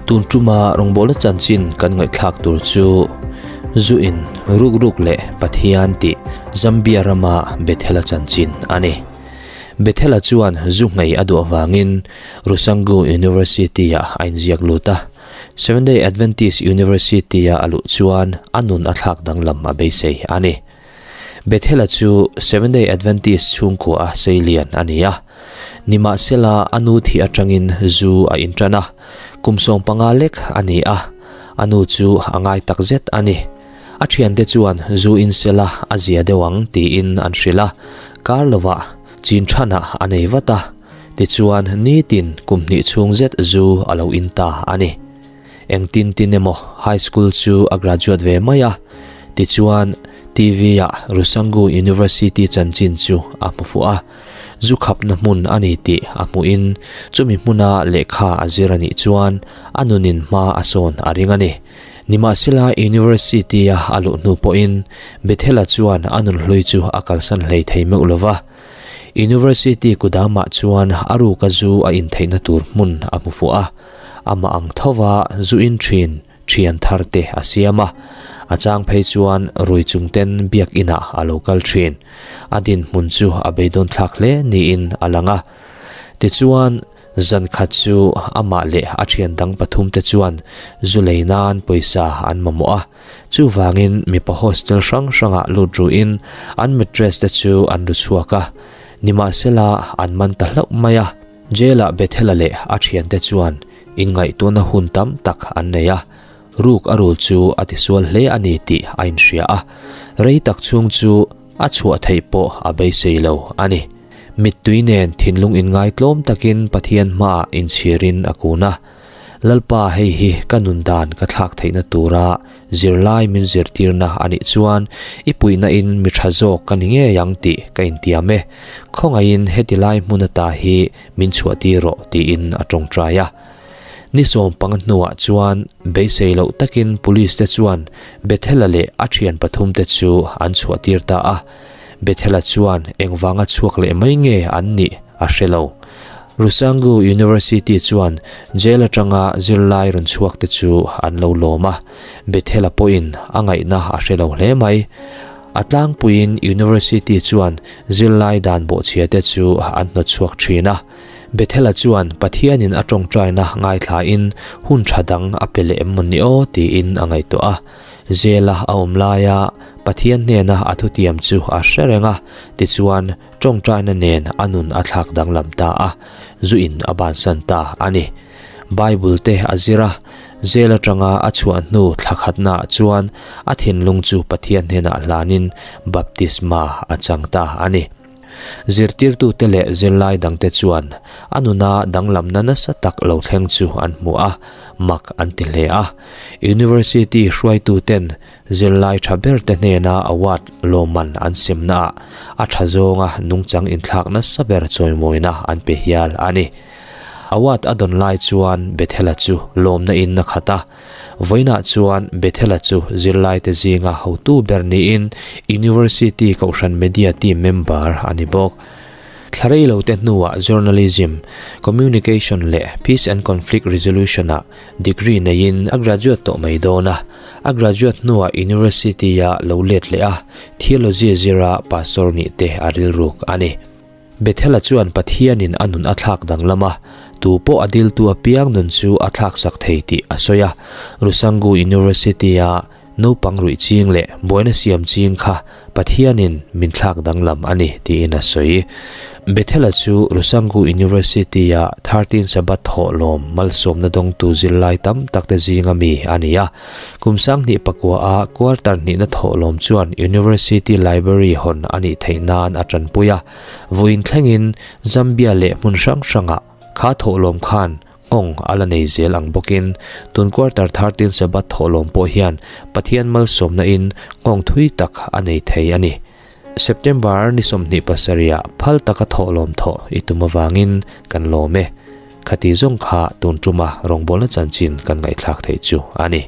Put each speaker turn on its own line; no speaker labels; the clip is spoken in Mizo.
Tun tuma rawngbawlna chanchin kan ngaihthlak tur chu zu in ruk ruk leh Pathian tih Zambia rama Bethel-a chanchin a ni. Bethel-a chuan zu nghei a duh avangin Rusangu University-ah a inziak lut a. Seventh-day Adventist University-a a luh chuan a nun a thlak danglam a beisei a ni. Bethel-a chu Seventh-day Adventist chhungkua a seilian a ni a. Nimahsela, a nu thih atangin zu a intan a, kum 15 lek a ni a, a nu chu a ngai tak zet a ni. A thiante chuan zu in sela a zia deuh ang tiin an hrilh a, kar lovah chin thanah a nei vat a, tichuan nitin kum hnih chhung zet zu a lo in ta a ni. Engtin tin emaw high school chu a graduate ve mai a, tichuan TV ah Rusangu University chanchin chu a hmu fuh a, zu khapna hmun a ni tih a hmuhin chumi hmuna lehkha a zir a nih chuan a nunin hma a sawn a ring a ni. Nimahsela University a a luh hnu pawhin Bethel-a chuan a nunhlui chu a kalsan hlei thei meuh lova, University kudamah chuan a ruka zu a intheihna tur hmun a hmu fuh a, Amah ang thova zu in thin thian thar te a siam a, a chang phei chuan rui chung ten biak inah a lo kal thin. A dinhmun chu a beidawn thlak hle niin a lang a. Tichuan, zan khat chu amah leh a thian dang pathum te chuan zu lei nan pawisa an mamawh a. Chuvangin mipa hostel hrang hrangah lut ruin an mattress te chu an ru chhuak a. Nimahsela, an man ta hlauh mai a. Jail-ah Bethel-a leh a thiante chuan inngaihtuahna hun tam tak an nei a, ruk a rul chu a tisual hle a ni tih a inhria a, rei tak chhung chu a chhuah theih pawh a beisei lo a ni. Mittui nen thinlung inngaitlawm takin Pathian hmaah inchhirin a kun a, Lalpa hei hi ka nun dan ka thlak theihna tura zirlai min zirtirna a nih chuan i puihna in mi tha zawk ka ni ngei ang tih ka intiam e. Khawngaihin heti lai hmun ata hi min chhuahtir rawh tiin a tawngtai a. Ni 15 hnuah chuan beisei loh takin police te chuan Bethel-a leh a thian pathum te chu an chhuahtir ta a. Bethel-a chuan engvanga chhuak leh mai nge an nih a hre lo. Rusangu University chuan jail atanga zirlai rawn chhuak te chu an lo lawm a, Bethel-a pawhin a ngaihna a hre lo hle mai. A tlangpuiin University chuan zirlai dan bawhchhia te chu an hnawt chhuak thin a. Bethel-a chuan Pathianin a tawngtaina ngaithlain hun tha dang a pe leh em mawni aw tiin a ngaihtuah a. Jail-a a awm laia Pathian hnena a thutiam chu a hre reng a, tichuan Tawngtaina nen a nun a thlak danglam ta a, zu in a bansan ta a ni. Bible te a zir a, jail atanga a chhuah hnu thla khatnaah chuan a thinlung chu Pathian hnenah hlanin baptisma a chang ta a ni. Zirtirtute leh zirlai dangte chuan a nuna danglamna nasa tak lo thleng chu an hmu a, mak an ti hle a. University hruaituten Zirlai tha berte hnena award lawmman an semnaah a tha zawnga nungchang inthlak nasa ber chawimawina an pe hial a ni. Award a dawn lai chuan Bethel-a chu lawmna in a khat a. Vawiinah chuan Bethel-a chu zirlaite zinga hotu ber niin University Kohhran Media Team member a ni bawk. Thla rei lote hnuah Journalism, Communication leh Peace and Conflict Resolution-ah Degree neiin a graduate tawh mai dawn a, a graduate hnuah University-a lo let leh a, Theology zira Pastor nih te a rilruk a ni. Bethel-a chuan Pathianin a nun a thlak danglam a, tu pawh a diltu apiang nun chu a thlaksak thei tih a sawi a, Rusangu University-a Naupang ruih ching leh buaina siam ching kha Pathianin min thlak danglam a ni tiin a sawi. Bethel-a chu Rusangu University-a 13 Sabbath thawhlawm malsawmna dawngtu zirlai tam takte zinga mi a ni a. Kum 2009-a quarter hnihna thawhlawm chuan University Library hawn a nih theih nan a tanpui a. Vawiin thlengin Zambia leh hmun hrang hrangah kha thawhlawm khan Nghawng a la nei zel ang bawkin tun quarter 13 Sabbath thawhlawm pawh hian Pathian malsawmna in nghawng thui tak a nei thei a ni. September ni 27 ah phal taka thawhlawm thawh i tum avangin kan lawm e. Khati zawng kha tun tuma rawngbawlna chanchin kan ngaihthlak theih chu a ni.